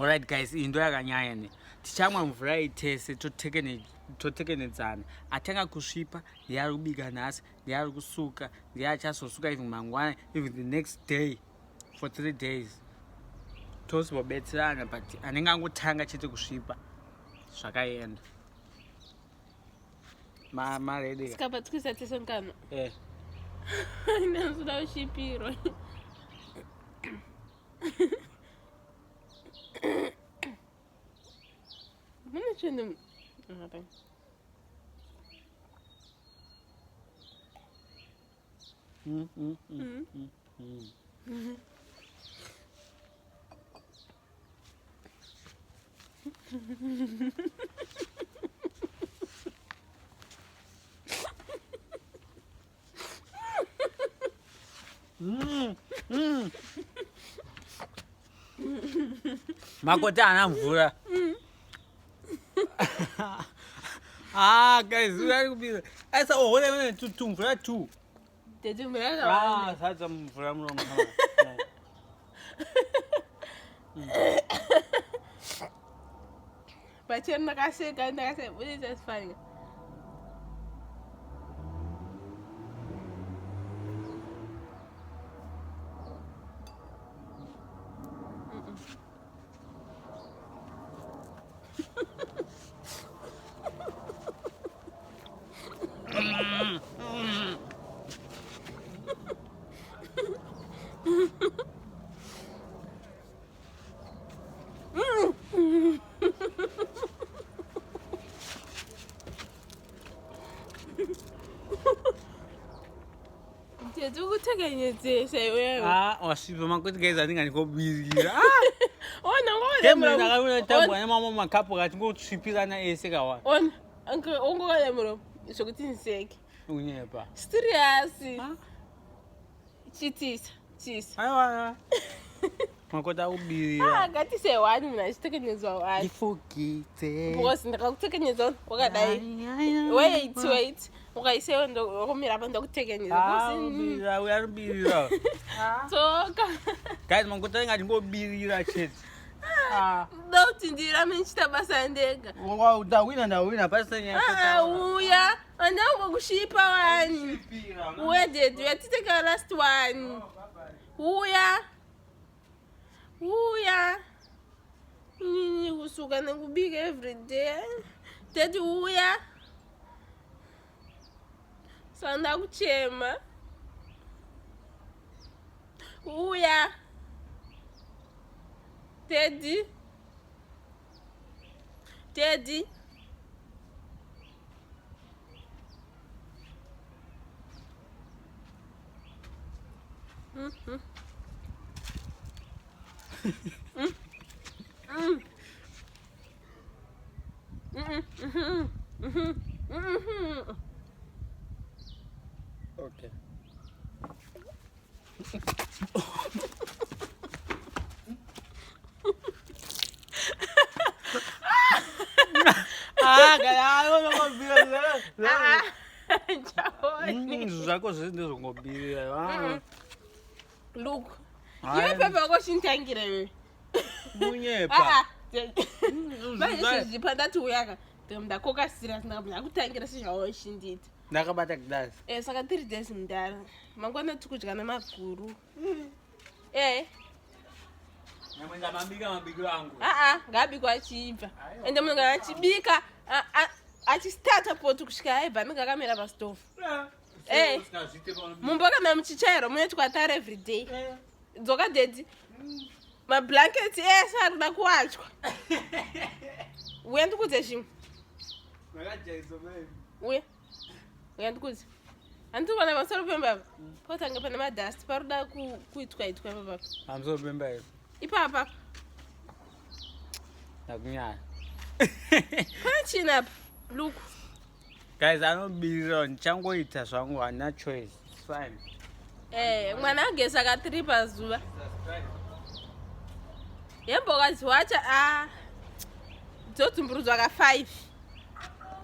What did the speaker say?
Alright guys, iyi ndo yakanyanya ne. Tichamwa mvura iyi tese totekenedzana. Atanga kusvipa, ndiye ari kubika nhasi, ndiye ari kusuka, ndiye achazosuka even mangwana, even the next day for 3 days. Tozobetserana but anenge angotanga chete kusvipa zvakaenda. Ma ma ready. Sikapa tikuisa tese mukanwa. Eh. Ndinoda kusvipirwa. Mune chinhu apa. Makoti haana mvura. Ah, guys, ari kubira. Aisa ohole oh, tumvura tu. Tete mvura yakawanda. Ah, sadza mvura muromo. Pachena ndakaseka ndakaseka what is that funny? Tete ukuthekenyedzesa iwewe. Ah, wasvipa makoti guys anenge andikobirira. Ona ngoona Tembo ndakaona tambo ane mamwe makapu akati ngotsvipirana ese kawa. Ona, ungoona muromo zvekuti ndiseke. Unyepa. Serious. Chitisa, chisa. Aiwa. Makoti akubirira. Ah, ngatise one munhu achitekenyedzwa one. Ndifukidze. Because ndakakutekenyedza wakadai. Wait, wait. Ukaisewo ndokumira apa ndokutekenyedza. Ah, ubirira, uya arikubirira. Tsoka. Guys, makoti anenge achingobirira chete. Ah. Ndokuti ndirambe ndichiita basa ndega. Ndawina, ndawina, pasina nyaya. Ah, uya. Andauko kushipa wani. Uya dedi, uya titeka last one. Uya. Uya. Nini kusuka nekubika every day. Daddy uya. Sanda kuchema. Uya. Daddy. Daddy. Okay. Ah, Ah, Chaoni. zvako zvese ndezvongobirira. Ah. Look. Hayi. Iwe pepa wako chintangira iwe. Munyepa. Ah, manje izvezvi pandati uyaka ndakoka serious ndakutangira sezvawachindiita. Ndakabata glass. Eh, saka 3 days mudhara. Mangwana tikudya namaguru. Eh, Nyamwe ndamabika mabikiro angu. aa, ngaabikwa achibva. Ende munhu kana achibika achistarta poto kusvika aibva anenge akamira pastove. Eh. Mumba kana muchichairwa munoitwa tara every day. Dzoka dedi. Mablankets ese ari kuda kuwachwa. Uya ndikudze zvimwe. Uya. Uya ndikudze. Handiti kuona pamusoro pemba apa. Pautanga pane madust parikuda kuitwa itwa ipapa. Pamusoro pemba ipo. Ipapa. Ndakunyara. Pane chini apa? Look. Guys, anobirira ndichangoita zvangu handina choice. It's fine. Eh, mwana ageza ka 3 pazuva. Hembe ukadziwacha ah. Dzodzumburudzwa ka 5.